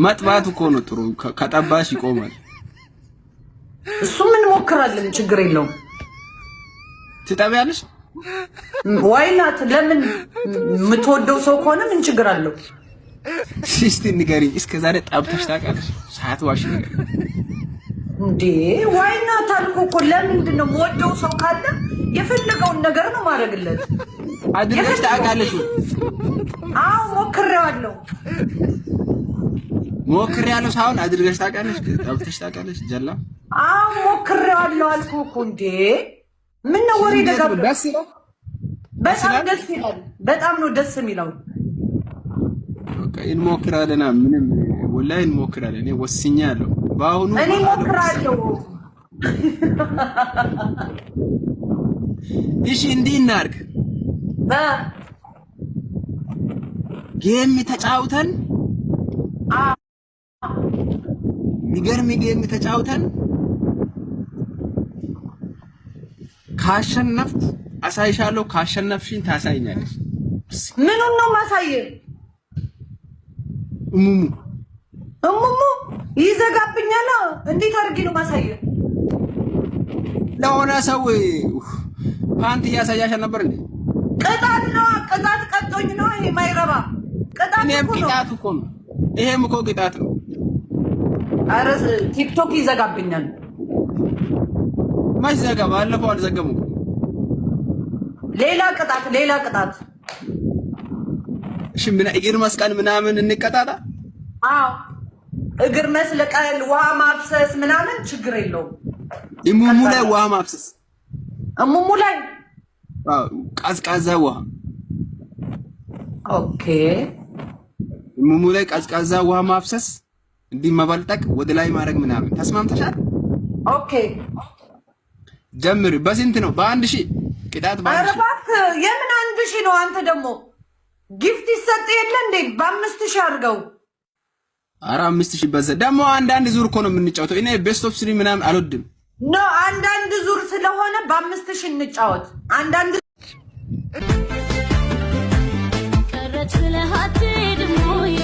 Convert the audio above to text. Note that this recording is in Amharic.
መጥባት እኮ ነው ጥሩ። ከጠባሽ ይቆማል። እሱም እንሞክራለን፣ ችግር የለውም። ትጠቢያለሽ? Why not? ለምን፣ የምትወደው ሰው ከሆነ ምን ችግር አለው? እስቲ ንገሪኝ፣ እስከ ዛሬ ጠብተሽ ታውቃለሽ? ሳትዋሽ ንገሪኝ። እንዴ፣ why not አልኩህ እኮ። ለምንድን ነው፣ የምወደው ሰው ካለ የፈለገውን ነገር ነው ማድረግለት። አድርገሽ ታውቃለሽ ወይ? አዎ፣ ሞክሬዋለሁ። ሞክሬያለሁ ሳይሆን አድርገሽ ታውቃለሽ? ጠብተሽ ታውቃለሽ? ጀላ። አዎ፣ ሞክሬዋለሁ አልኩህ እኮ። እንዴ፣ ምን ነው ወሬ ደጋግ ደስ ይላል። በጣም ደስ ይላል። በጣም ነው ደስ የሚለው። በቃ እንሞክራለን። ምንም ወላሂ እንሞክራለን። እኔ ወስኛለሁ። በአሁኑ እኔ ሞክራለሁ። እሺ፣ እንዲህ እናድርግ። Game ተጫውተን፣ የሚገርም game ተጫውተን ካሸነፍኩ አሳይሻለሁ፣ ካሸነፍሽኝ ታሳይኛለሽ። ምኑን ነው ማሳየህ? እሙሙ። እሙሙ ይዘጋብኛል። እንዴት አድርጌ ነው ማሳየህ? ለሆነ ሰው ፓንት እያሳያሽ ነበር እንዴ? ቅጣት ነው። ቅጣት ቀጦኝ ነው። ይሄ ማይረባ ቅጣት እኔም እኮ ነው። ቅጣት እኮ ነው። ይሄም እኮ ቅጣት ነው። ኧረ ቲክቶክ ይዘጋብኛል። መች ዘጋ? ባለፈው አልዘገሙ። ሌላ ቅጣት፣ ሌላ ቅጣት። እሺ፣ ምን እግር መስቀል ምናምን እንቀጣጣ? አዎ፣ እግር መስለቀል፣ ውሃ ማፍሰስ ምናምን ችግር የለውም። እሙሙ ላይ ውሃ ማፍሰስ። እሙሙ ላይ? አዎ፣ ቀዝቃዛ ውሃ። Okay። እሙሙ ላይ ቀዝቃዛ ውሃ ማፍሰስ፣ እንዲህ መበልጠቅ፣ ወደ ላይ ማድረግ ምናምን ተስማምተሻል? Okay። ጀምር። በስንት ነው? በ1000 ቅጣት። በአንድ ኧረ ሺህ እባክህ፣ የምን 1000 ነው? አንተ ደግሞ gift ይሰጥ የለ እንዴ? በ5000 አድርገው። ኧረ 5000 በዛ። ደግሞ አንዳንድ ዙር እኮ ነው የምንጫወተው። እኔ best of three ምናምን አልወድም። No፣ አንዳንድ ዙር ስለሆነ በ5000 እንጫወት። አንዳንድ ቀረች ብለህ አትሄድም ወይ?